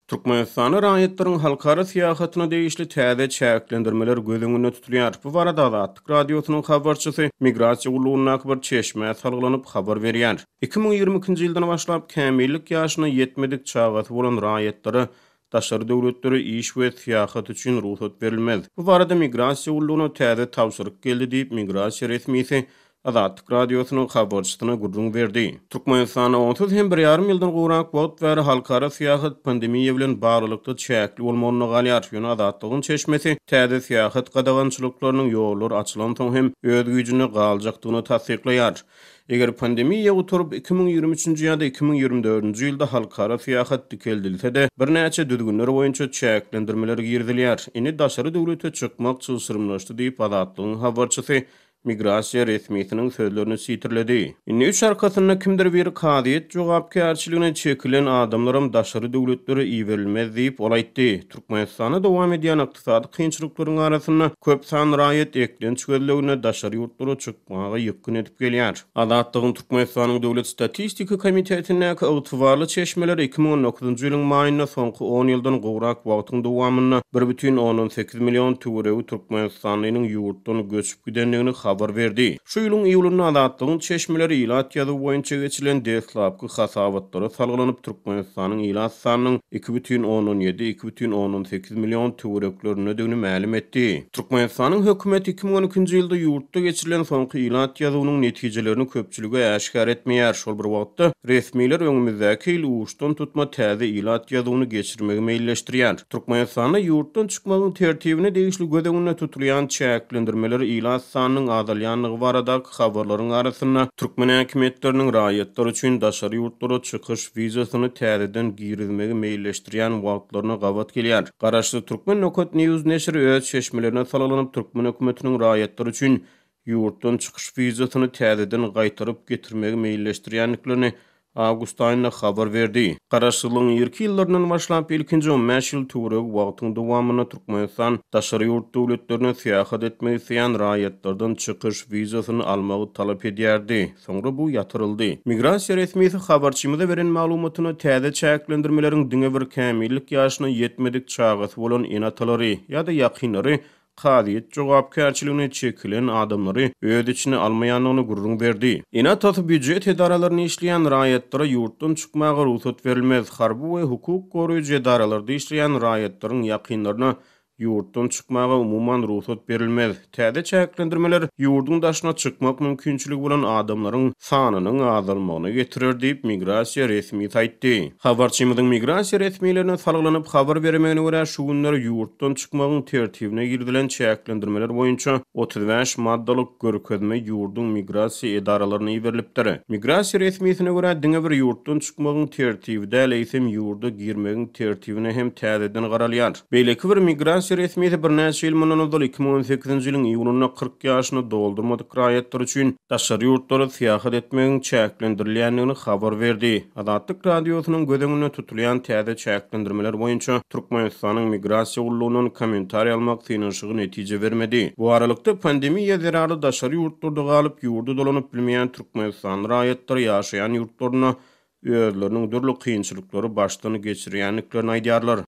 Türkmenistanda raýatlaryň halkara syýahatyna degişli täze çäklendirmeler göz öňünde tutulýar. Bu barada Azatlyk Radiosynyň habarçysy Migrasiýa gullugyndaky bir çeşmä salgylanyp habar berýär. 2022-nji ýyldan başlap kämillik ýaşyna ýetmedik çagasy bolan raýatlara daşary döwletlere iş we syýahat üçin rugsat berilmez. Bu barada Migrasiýa gullugyna täze tabşyryk geldi diýip, migrasiýa resmisi Azatlyk Radiosynyň habarçysyna gürrüň berdi. Türkmenistanda onsuz hem bir ýarym ýyldan gowrak wagt bäri halkara syýahat pandemiýa bilen baglylykda çäkli bolmagynda galýar. Ýöne Azatlygyň çeşmesi täze syýahat gadagançylyklarynyň ýollar açylansoň hem öz güýjünde galjakdygyny tassyklaýar. Eger pandemiýa gutaryp, 2023-nji ýa-da 2024-nji ýylda halkara syýahat dikeldilse-de, birnäçe düzgünler boýunça çäklendirmeler girizilýär. Indi daşary döwlete çykmak çylşyrymlaşdy diýip, Azatlygyň habarçysy Migrasiýa resmisiniň sözlerini sitirledi. Indi üç arkasynda kimdir biri kazyýet jogapkärçiligine çekilen adamlaram daşary döwletlere iberilmez diýip, ol aýtdy. Türkmenistanda dowam edýän ykdysady kynçylyklaryň arasynda köp sanly raýat eklenç gözleginde daşary ýurtlara çykmaga ýykgyn edip gelýär. Azatlygyň Türkmenistanyň Döwlet statistika komitetindäki ygtybarly çeşmeleri 2019-njy ýylyň maýynda soňky on ýyldan gowrak wagtyň dowamynda 1,8 million töweregi türkmenistanlynyň ýurtdan göçüp gidendigini habar berdi. Şu ýylyň iýulynda Azatlygyň çeşmeleri ilat ýazuwy boýunça geçirilen deslapky hasabatlara salgylanyp, Türkmenistanyň ilat sanynyň 2,7, 2,8 million töwereklerindedigini mälim etdi. Türkmenistanyň hökümeti 2012-nji ýylda ýurtda geçirilen soňky ilat ýazuwynyň netijelerini köpçülige äşgär etmeýär. Şol bir wagtda, resmiler öňümizdäki ýyl uçdan-tutma täze ilat ýazuwyny geçirmegi meýilleşdirýär. Türkmenistanda ýurtdan çykmagyň tertibine degişli göz öňünde tutulýan çäklendirmeler ilat sanynyň azalýandygy baradaky habarlaryň arasynda türkmen häkimiýetleriniň raýatlar üçin daşary ýurtlara çykyş wizasyny täzeden girizmegi meýilleşdirýän wagtlaryna gabat gelýär. Garaşsyz Turkmen Nokat News neşiri öz çeşmelerine salgylanyp türkmen hökümetiniň raýatlar üçin ýurtdan çykyş wizasyny täzeden gaýtaryp getirmegi meýilleşdirýändiklerini awgust aýynda habar berdi. Garaşsyzlygyň irki ýyllaryndan başlap, ilkinji 15 ýyl töweregi wagtyň dowamynda Türkmenistan daşary ýurt döwletlerine syýahat etmek isleýän raýatlardan çykyş wizasyny almagy talap edýärdi. Soňra bu ýatyryldy. Migrasiýa resmisi habarçymyza beren maglumatynda täze çäklendirmeleriň diňe bir kämillik ýaşyna ýetmedik çagasy bolan ene-atalary ýa-da ýakynlary kazyýet jogapkärçiligine çekilen adamlary öz içine almaýandygyny gürrüň berdi. Ene-atasy býujet edaralarynda işleýän raýatlara ýurtdan çykmaga rugsat berilmez, harby we hukuk goraýjy edaralarda işleýän raýatlaryň ýakynlaryna ýurtdan çykmaga umuman rugsat berilmez. Täze çäklendirmeler ýurduň daşyna çykmak mümkinçiligi bolan adamlaryň sanynyň azalmagyna getirer diýip, migrasiýa resmisi aýtdy. Habarçymyzyň migrasiýa resmilerine salgylanyp habar bermegine görä, şu günler ýurtdan çykmagyň tertibine girizilen çäklendirmeler boýunça 35 maddalyk görkezme ýurduň migrasiýa edaralaryna iberilipdir. Migrasiýa resmisine görä, diňe bir ýurtdan çykmagyň tertibi däl, eýsem ýurda girmegiň tertibine hem täzeden garalýar. Beýleki bir migrasiýa resmisi birnäçe ýyl mundan ozal, 2018-nji ýylyň iýunynda 40 ýaşyny doldurmadyk raýatlar üçin daşary ýurtlara syýahat etmegiň çäklendirilýändigini habar berdi. Azatlyk Radiosynyň göz öňünde tutulýan täze çäklendirmeler boýunça Türkmenistanyň Migrasiýa gullugyndan kommentariý almak synanyşygy netije bermedi. Bu aralykda, pandemiýa zerarly daşary ýurtlarda galyp, ýurda dolanyp bilmeýän türkmenistanly raýatlar ýaşaýan ýurtlarynda özleriniň dürli kynçylyklary başdan geçirýändiklerini aýdýarlar.